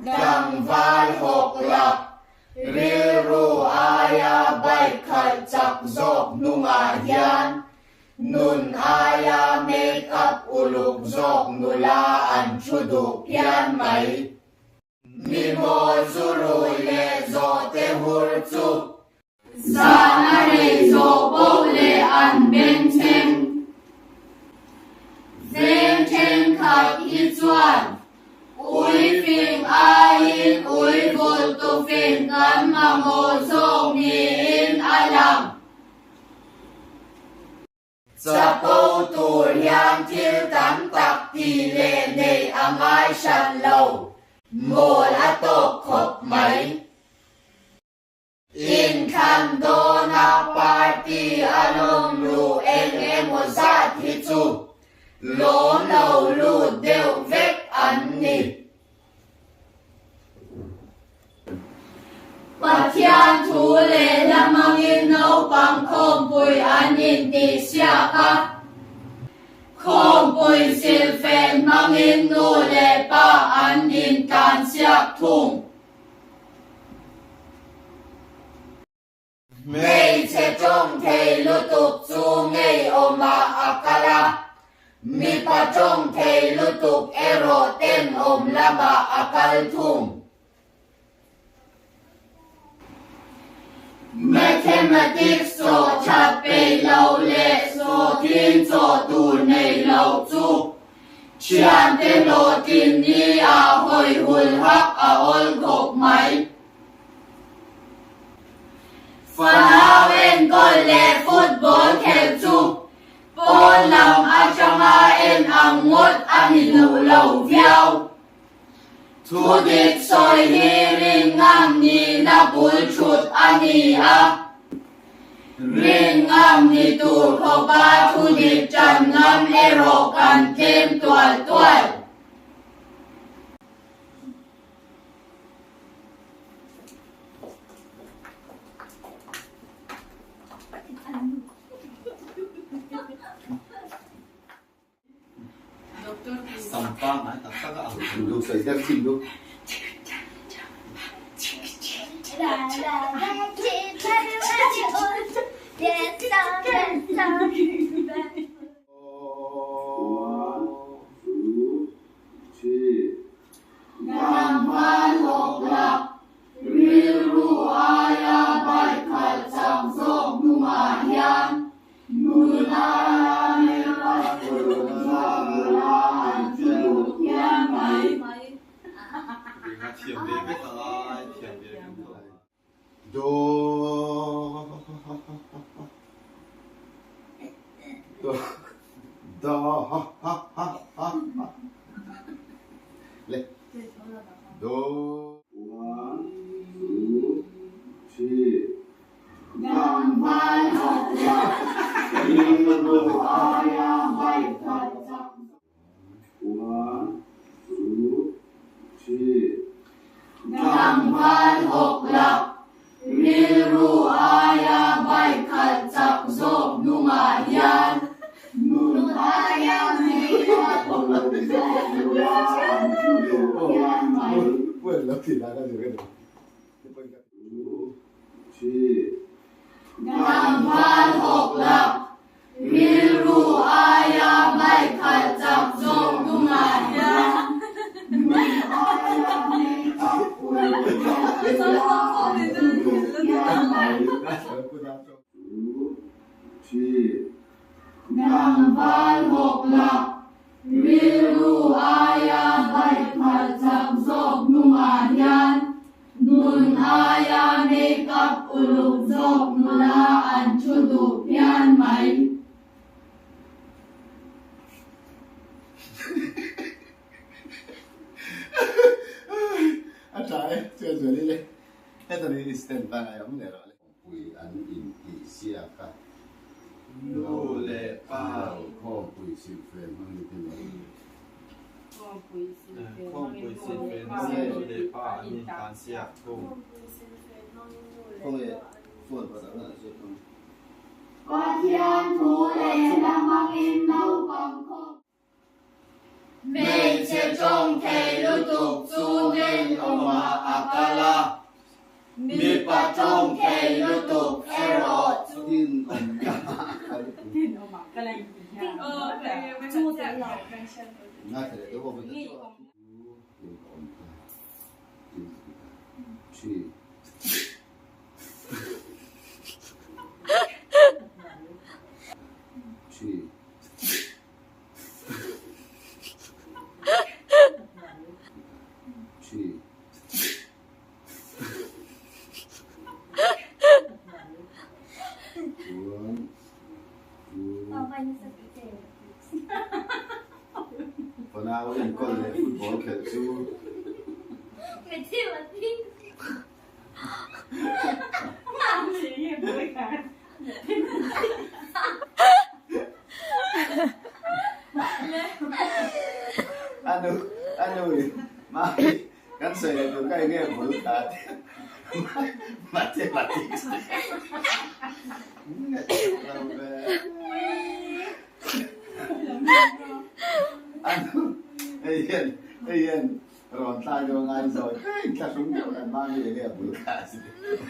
Tlangval hawk lak, rilru aia bike khalh chak zawk hnungah hian nun aia make up uluk zawk nula an thu duh phian mai. Mi mawl zu rui leh zawhte hur chu. Zan a rei zawh poh leh an bengchheng. Veng thenkhat hi chuan ui fing aiin ui vulh tu fing kan mamawh zawk niin a lang. Chapo tur hian thil tam tak tih leh neih a ngai hran lo, mawl a tawk khawp mai. Inthlan dawna party a lawm luh eng emaw zat hi chu lawm lo lut deuh vek an ni. Pathian thu leh hla hmangin naupang khawmpui an intihsiak a, khawmpui silfen hmangin nu leh pa an intlansiak thung. Hmeichhe tawng thei lutuk chu ngeiawmah a kal a, mipa tawng thei lutuk erawh tenawm lamah a kal thung. Mathematics chaw that peih lo leh sawthin chaw tur nei lo chu thiante hlawhtlin ni ah hawi hul hak a awl khawp mai. Fanau enkawl leh football khelh chu pawn lam atanga en ang ngawt a ni duh lo viau. Thu dik sawi hi rin ngam nihna bul thut a ni a, rin ngam ni tur khawpa thu dik tan ngam erawh kan tlem tual tual. Tlangval hawk lak, rilru aia bike khalh chak zawk hnungah hian nula hmelpa uluk zawk nula an thi duh phian mai. Tlangval hawk lak, rilru aia bike khalh chak Tlangval hawk lak, rilru aia bike khalh chak zawk hnungah hian nun aia hmeichhia uluk zawk nula an thu duh phian mai. Tlangval hawk lak, Rilru aia bike khalh chak zawk hnungah hian nun aia make-up uluk zawk nula an thu duh phian mai. Tlangval hawk lak, rilru aia bike khalh chak zawk hnungah hian Nun aia make-up uluk zawk nula an thu duh phian mai. A tha e, chuan chuan i le heta ni stand ta ngai awm leh rawh le. Pui an intihsiak a. Nu leh pa. Khawmpui silfen hmangin te mai. Khawmpui silfen hmangin nu leh pa an intlansiak thung. Pathian thu leh hla hmangin naupang khawp. Hmeichhe tawng thei lutuk chu nen awmah a kal a, mipa tawng thei lutuk erawh chu. Fanau enkawl leh football khelh chu. Anu anu mai kan sawi leh tur kha enge bul ta te mathematics te anu hei hian hei hian Rawn tlai deuh a ngai zawi hei thlahrung deuh an mahni enge a bul kha a si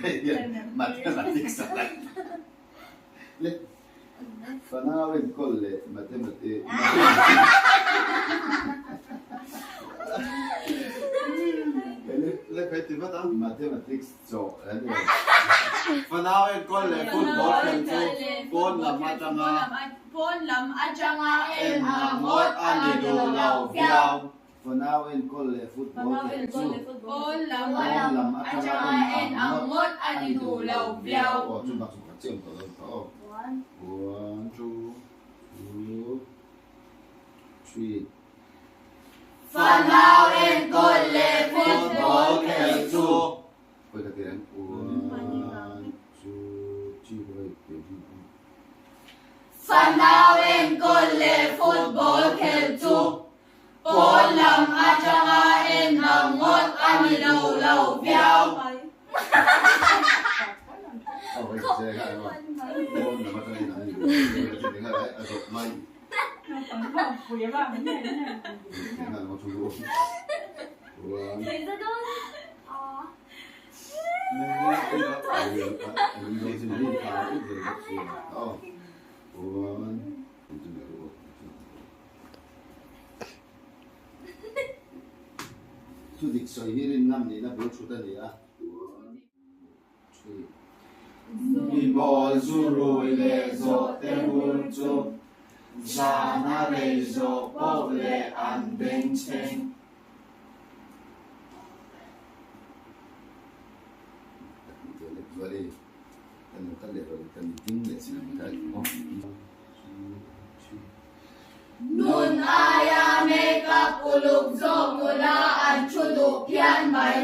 hei hian mathematics a hlat le fanau enkawl leh mathematics Le kai ti vat a. Mathematics chawh a ni. Fanau enkawl leh football khelh chu pawn lam atanga pawn lam atanga en ang ngawt a ni duh lo viau. Fanau enkawl leh football khelh chu pawn lam atanga en ang ngawt a ni duh lo viau. Aw chu bak chu pakhat chiah awm tawh lo kha aw. One, two, two, three. Fanau enkawl leh football khelh chu. Khawi ka ti reng. One, two, three, khawi ka ti reng. Fanau enkawl leh football khelh chu pawn lam atanga en ang ngawt a ni lo lo viau. Thudik sawi hi rin ngam nihna bul thut a ni a. Mi mawl zu rui leh zawh te hur chu zan a rei zawh pawh leh an bengchheng. Nun aia makeup uluk zawk nula an thu duh phian mai.